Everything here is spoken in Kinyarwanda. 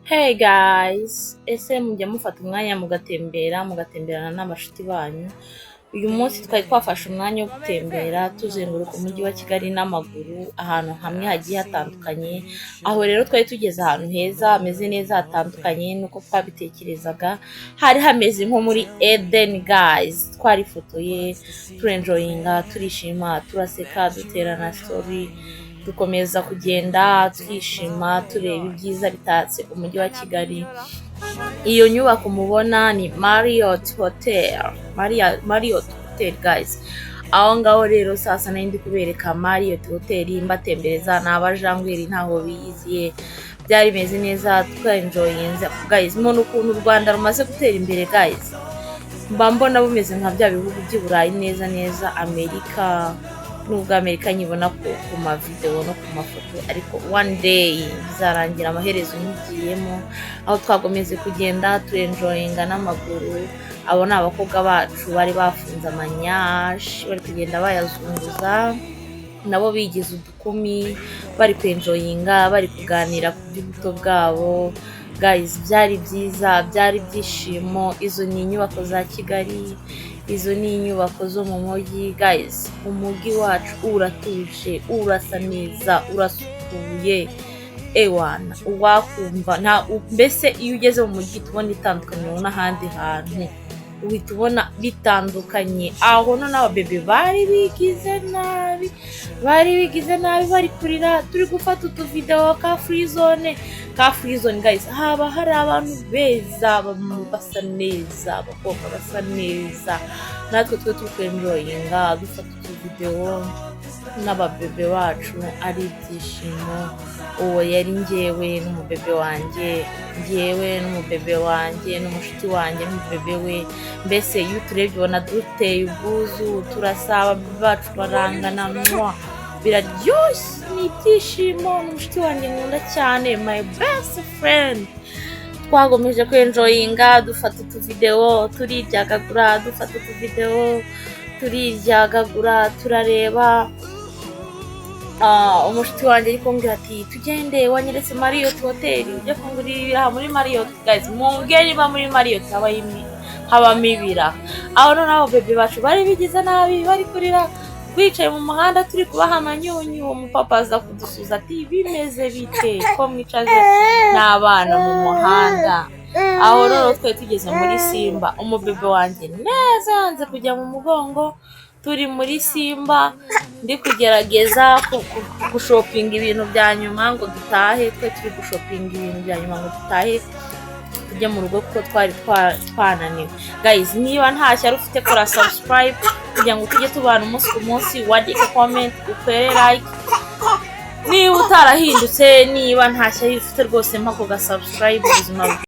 Hey guys, ese mujya mufata umwanya mugatembera, mugatemberana n'abashuti banyu? Uyu munsi twari twafashe umwanya wo gutembera tuzenguruka umujyi wa Kigali n'amaguru, ahantu hamwe hagiye hatandukanye. Aho rero twari tugeze ahantu heza, hameze neza, hatandukanye nuko twabitekerezaga. Hari hameze nko muri Eden, guys. Twarifotoye, turenjoyinga, turishima, turaseka, duterana story, dukomeza kugenda twishima, tureba ibyiza bitatse umujyi wa Kigali. Iyo nyubako mubona ni Marriott Hotel, Marriott Hotel, guys. Aho ngaho rero sasa nari ndi kubereka Marriott Hotel, mbatembereza n'abajangweri ntaho biyiziye. Byari bimeze neza, twenjoyinze, guys. Mbona ukuntu u Rwanda rumaze gutera imbere, guys. Mba mbona bumeze nka bya bihugu by'i Burayi neza neza, Amerika. Nubwo Amerika nyibona ku mavidewo no ku mafoto, ariko one day bizarangira amaherezo nkigiyemo. Aho twakomeze kugenda turenjoyinga n'amaguru. Abo ni abakobwa bacu bari bafunze amanyashi, bari kugenda bayazunguza, nabo bigize udukumi, bari kwenjoyinga, bari kuganira ku by'ubuto bwabo. Guys, byari byiza, byari ibyishimo. Izo ni inyubako za Kigali, izo ni inyubako zo mu mujyi, guys. Umujyi wacu uratuje, urasa neza, urasukuye. Ewana, uwakumva nta mbese iyo ugeze mu mujyi uhita ubona itandukaniro n'ahandi hantu, uhita ubona bitandukanye. Aho noneho ababebe bari bigize nabi, bari bigize nabi, bari kurira turi gufata utuvidewo. Ka free zone, ka free zone, guys, haba hari abantu beza basa neza, abakobwa basa neza. Natwe twe turi kwenjoyinga, dufata utuvidewo n'ababebe bacu, ari ibyishimo. Uwo yari njyewe n'umubebe wanjye, njyewe n'umubebe wanjye n'umushuti wanjye n'umubebe we. Mbese iyo uturebye ubona duteye ubwuzu, turasa, ababebe bacu barangana mwa, biraryoshye, ni ibyishimo. N'umushuti wanjye nkunda cyane, my best friend. Twagomeje kwenjoyinga, dufata utuvidewo, turiryagagura, dufata utuvidewo, turiryagagura, turareba. Umushuti wanjye ari kumbwira ati: "Tugende, wanyeretse Marriott Hotel, ujye kungurira ibiraha muri Marriott." Guys, mumbwire niba muri Marriott habamo ibiraha. Aho noneho bebe bacu bari bigize nabi, bari kurira, twicaye mu muhanda turi kubaha amanyunyu. Uwo mupapa aza kudusuza ati: "Bimeze bite ko mwicaje n'abana mu muhanda?" Aho rero twari tugeze muri Simba. Umubebe wanjye neza yanze kujya mu mugongo. Turi muri Simba, ndi kugerageza gushopinga ibintu bya nyuma ngo dutahe. Twe turi gushopinga ibintu bya nyuma ngo dutahe, tujye mu rugo, kuko twari twananiwe. Guys, niba nta shyari ufite, kora subscribe kugira ngo tujye tubana umunsi ku munsi, wandike comment, ukore like. Niba utarahindutse, niba nta shyari ufite rwose, mpa ku ga subscribe ubuzima.